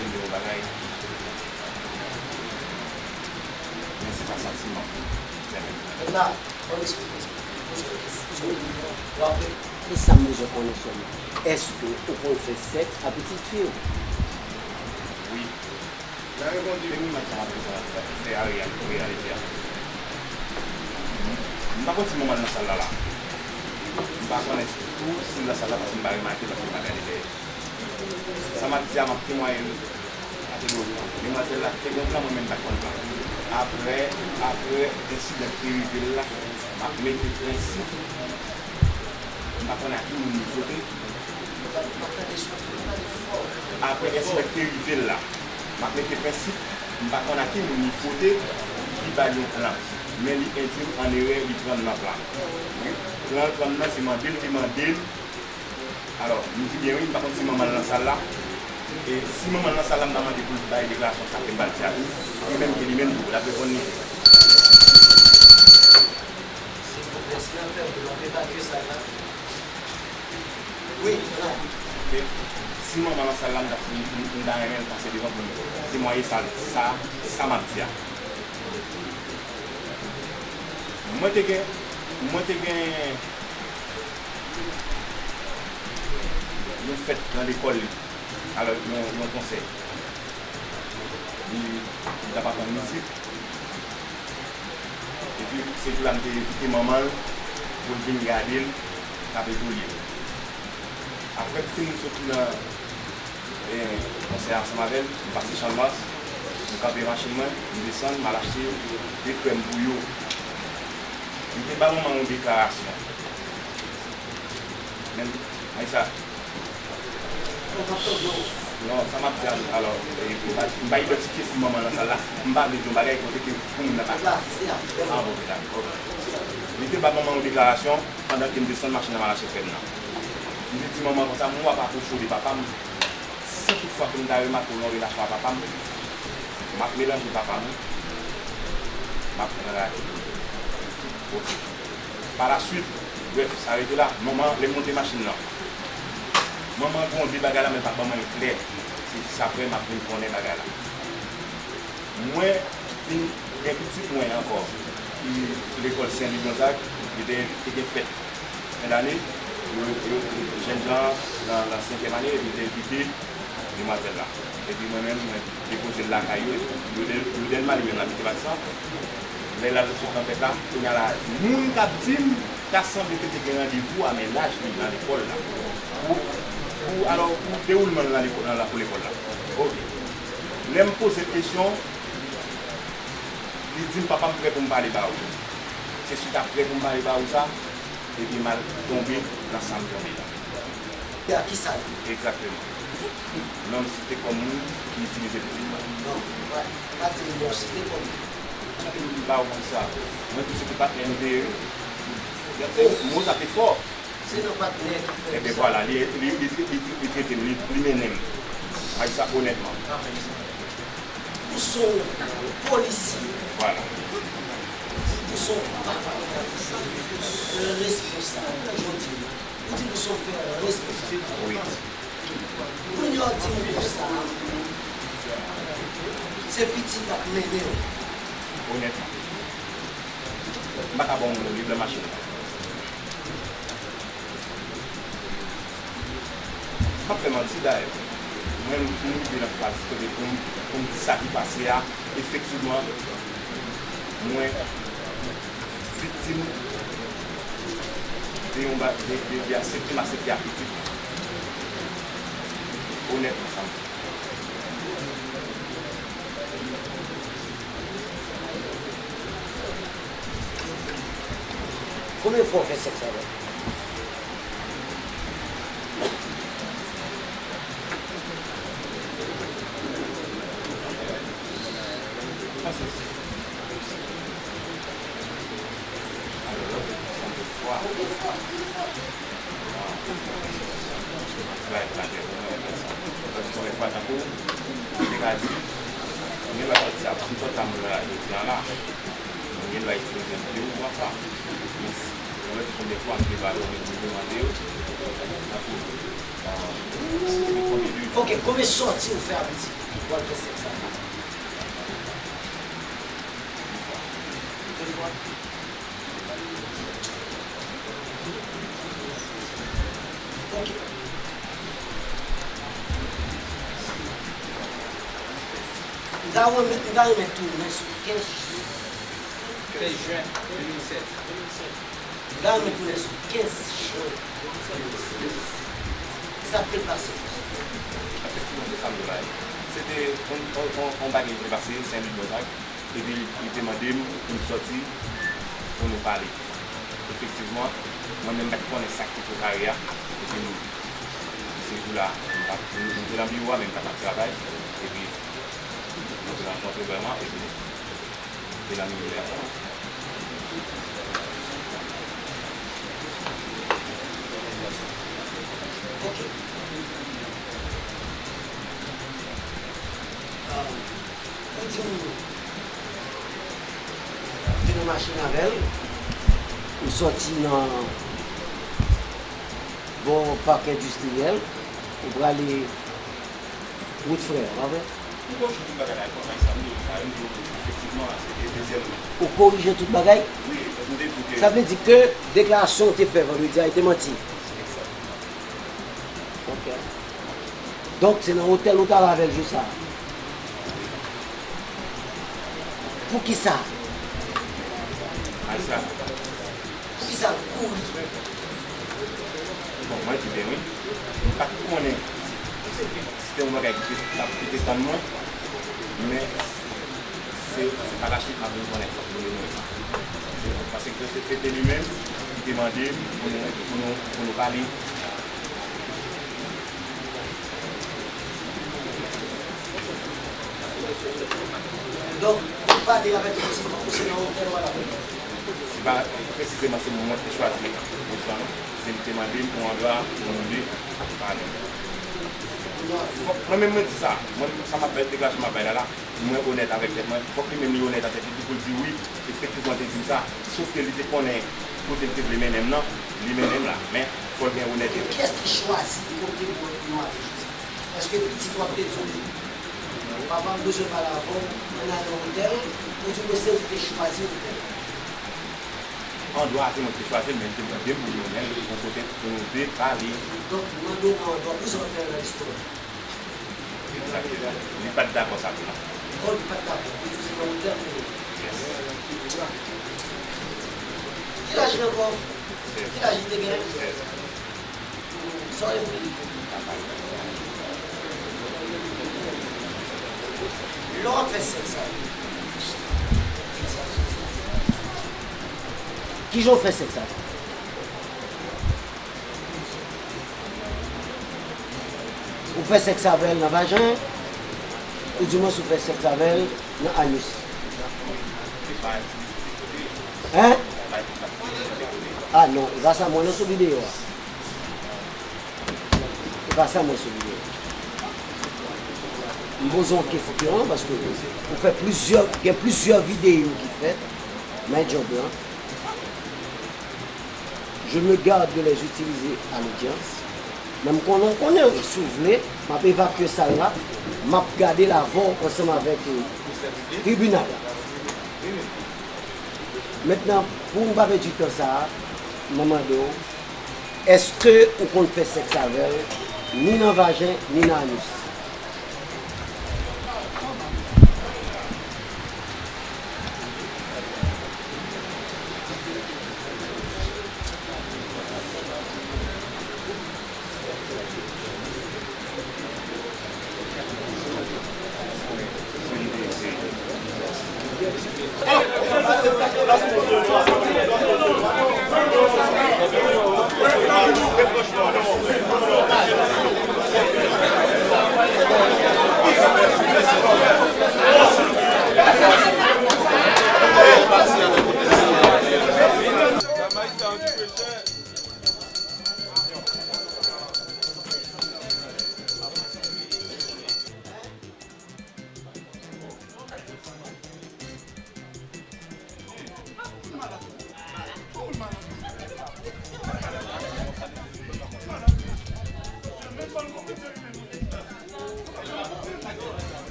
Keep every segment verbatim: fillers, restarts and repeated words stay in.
Yon bagay. Men se pa santiman. Mèt la, ban m eksplike, poze yon kesyon. W ap E sa m bezwen konnen sèlman, èske ou konn fè sèks ak pitit fi w? Wi. Nan reponn li, men mwen sa m ap fè a, reyalite a. M pa konn si manman l nan sal la la. M pa konnen tou si l nan sal la paske m pa remake, paske m pa gade dèyè. Sa m ap di a, m ap temwaye l. Demwazèl la te gen plan, mwen menm m pa t konn plan. Apre, apre ensidan ki te rive l la, m ap mete prensip. M pa konn a ki moun li fote. Apre ensidan ki te rive l la, m ap mete prensip. M pa konn a ki moun li fote, ki ba l yon plan. Men li endui m an erè, li pran m nan plan. Plan l pran m nan, se mande l te mande l. Alò, m di byen wi, m pa konn si manman l nan sal la. E si manman l nan sal la, m ta mande pou l bay deklarasyon sa ke m pral di a tou. Li menm, e li menm tou, l ap reponn li. Se konplèks ki nan fè pou l ap evakye sal la. Wi, la. Ok. Si manman nan sal la, m ta, m, m, m ta renmen l pase devan pou l temwaye sa, sa, sa m ap di a. Mwen te gen, mwen te gen yon fèt nan lekòl li, avèk yon, yon konsèy. Li, li t ap aprann mizik. Epi, se jou la m te envite manman l pou l vin gade l, k ap evolye. Apre m fin soti nan, e, konsèy ansanm avè l, m pase Channmas, m kanpe machin mwen, m desann, m al achte de krèm pou yo. M te ba manman yon deklarasyon. Men, Aisa. Non, sa m ap di a, alò, e, m pa, m pa idantifye si manman nan sal la, m pa vle di yon bagay kote ke pou moun nan pa. Ah, bon, dakò. Li te ba manman yon deklarasyon pandan ke m desann machin nan, m al achte krèm nan. Li te di manman konsa, mwen w ap apwoche w de papa m. Si toutfwa ke m ta remake w nan relasyon a papa m, m ap melanje papa m, m ap anrate. Ok. Palaswit, brèf, sa rete la. Manman, lè m monte machin nan, manman gronde bagay la, men l pa ban mwen eklè. Se jis apre m ap vin konnen bagay la. Mwen vin gen pitit mwen ankò, ki lekòl Sen Lwi Gonzag, li te, te gen fèt fen dane, yo, yo, jènjan nan, nan senkyèm ane, epi te envite demwazèl la. Epi mwen menm, mwen depoze l lakay yo, epi Loudè-, Loudèlma li menm l abite Baksan. Lè l al sot nan fèt la, kounye a la, moun k ap di m, ta sanble ke te gen randevou a mennaj li nan lekòl la. Pou, pou, alò, pou dewoulman l nan lekò-, nan lakou lekòl la. Ok. Lè m poze l kesyon, li di m, papa m prè pou m pale ba ou. Se swit a prè pou m pale ba ou sa, epi m al tonbe nan sa m tonbe la. Kisa? Egzakteman. Non m site kòm moun ki itilize pitit mwen. Non, pa, pa di m non, site kòm moun. M ba ou kisa? Mwen tou se te patnè nou te ye wi. Mo sa te fò. Se nan patnè ki fè sa. Ebyen vwala, li, li, li, li, li, li trete m, li, li mennen m. Aisa, onètman. Ou se yon polisye. Vwala. Ou se yon papa. Responsab, jodi a. Ou di m se yon pè responsab. Wi. Kounye a w di m konsa, se pitit w ap mennen w. Onètman. M pa ka ba w moun li nan machin nan. M p ap fè manti dayè. Mwen, m rive nan faz kote pou m, pou m di sa ki pase a, efektivman, mwen viktim de yon ba-, de, de, de aksepte m aksepte ak pitit mwen. Onètman, sa m di. Konbyen fwa w fè sèks avè l? Konbyen fwa? Ti bagay pou latrè pou mwen, konsa. Paske konbyen fwa, tankou, m te ka di, m gen dwa sòti a, m sòti a moun nan la jodi a la. M gen dwa itilize l de ou twa fwa. Men, Mwen, konbyen fwa m te ba yo, mwen, mwen demande yo, tankou, euh, konbyen de Ok, konbyen sòti ou fè a pitit? Ou al fè sèks avè l? De fwa. Ok. M ta renmen, m ta renmen tounen sou kenz jen. Kenz jen de mil sèz. M ta renmen tounen sou kenz jen de mil sèz. Sa k te pase? Efektivman, se sa m di w la. Se te yon, yon, yon, yon bagay ki te pase, Senlwi Gonzag. Epi li te mande m pou m sòti pou nou pale. Efektivman, mwen menm m pa t konnen sa k te prepare a. Epi m, se jou la, m pa t, m, m te nan biwo a, men m pa t ap travay. Epi, nou te rankontre vrèman, epi, m te nan nimewo a. Ok. Pou di m, te nan machin avè l, m sòti nan bò pak endistriyèl, m prale wout Frè a, pa vre? M korije tout bagay la, kòm sa, m di w sa, m di w efektivman, se te dezyèm. Ou korije tout bagay? Wi, paske m te di w ke Sa vle di ke deklarasyon w te fè vandredi a, e te manti? Egzakteman. Ok. Donk, se nan otèl ou t al avè l jou sa a? Poukisa? Aisa. Poukisa l kouri? Bon, mwen di byen wi. M pa t konnen si se te yon bagay ki te, ki te tann mwen, men se, se pa la suite m ap vin konnen sa, pou mwen menm. Se, paske se, se te li menm ki te mande m pou nou, pou nou, pou nou pale. Donk, ou pale avèk li, se nan otèl ou al avè l? Se pa presizeman se mwen ki te chwazi pozisyon an, se li te mande m yon andwa pou nou de pale. Fòk mwen menm mwen di sa, mwen sa m ap bay, deklarasyon m ap bay la la, mwen onèt avèk tèt mwen, fòk li menm li onèt avèk tèt li tou pou l di wi, efektivman te di m sa, sof ke li te konnen kote l te vle mennen m nan, li mennen m la, men fò l gen onètete. Kiyès ki chwazi kote pou yo ale jodi? Èske pitit w ap te di w, papa m bezwen pale avè w, ann al nan otèl, oubyen se ou ki te chwazi otèl? Andwa a se mwen ki te chwazi l, men li te mande m pou nou mennen l yon kote pou nou de pale. Donk, mande w nan andwa, pou sa w fè nan istwa? Egzakteman. Li pa t dakò sa tou non. Oh, li pa t dakò. Li di w se nan otèl pou nou. Yes. Ki laj li ankò? Sèz. Ki laj li te gen? Sèz. Lè w ap fè sèks avè l, kijan w fè sèks avè l? Ou fè sèks avè l nan vajen, oudimwens ou fè sèks avè l nan anis? Hein? Ah non, e pa sa m wè nan sou videyo a. E pa sa m wè sou videyo. M poze yon kesyon, paske ou fè plizyè, gen plizyè videyo ki fèt, My Job lan. Je me garde de les utiliser à l'audience. Men m konnen, konnen, si w vle, m ap evakye sal la, m ap gade l avè w ansanm avèk, eh, tribinal la. Mentnan, pou n pa pèdi tan sa a, mwen mande w, èske ou konn fè sèks avè l, ni nan vajen, ni nan anis?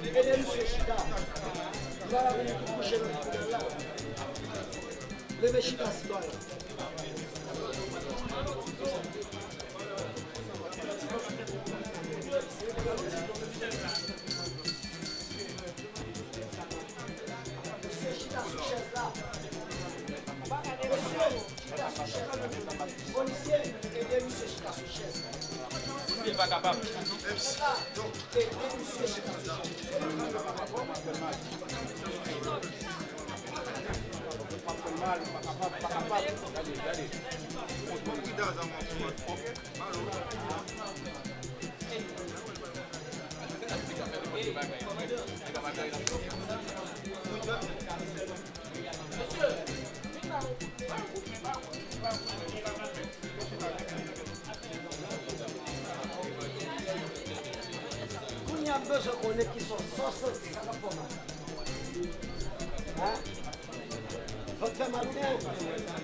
Ede misye chita. Li pa ka vin kouche nan tribinal la. Leve chita, sitwayen. Mesye chita sou chèz la. Mesye chita sou chèz la. Polisye, ede misye chita sou chèz la. Li pa kapab. Ede misye chita sou chèz la. Kounye a m bezwen konnen ki sòs, sòs sa k ap fè w mal. Hein? Vant fè mal ou byen?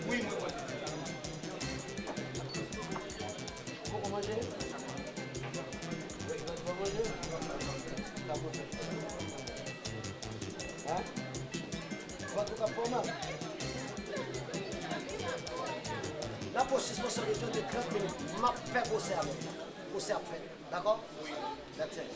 Wi, mwen vant. Poko manje? Poko manje? Hein? Vant ou k ap fè w mal? N ap pran sispansyon de trant minit. M ap fè pwosè avè w. Pwosè ap fèt. Dakò? That's it.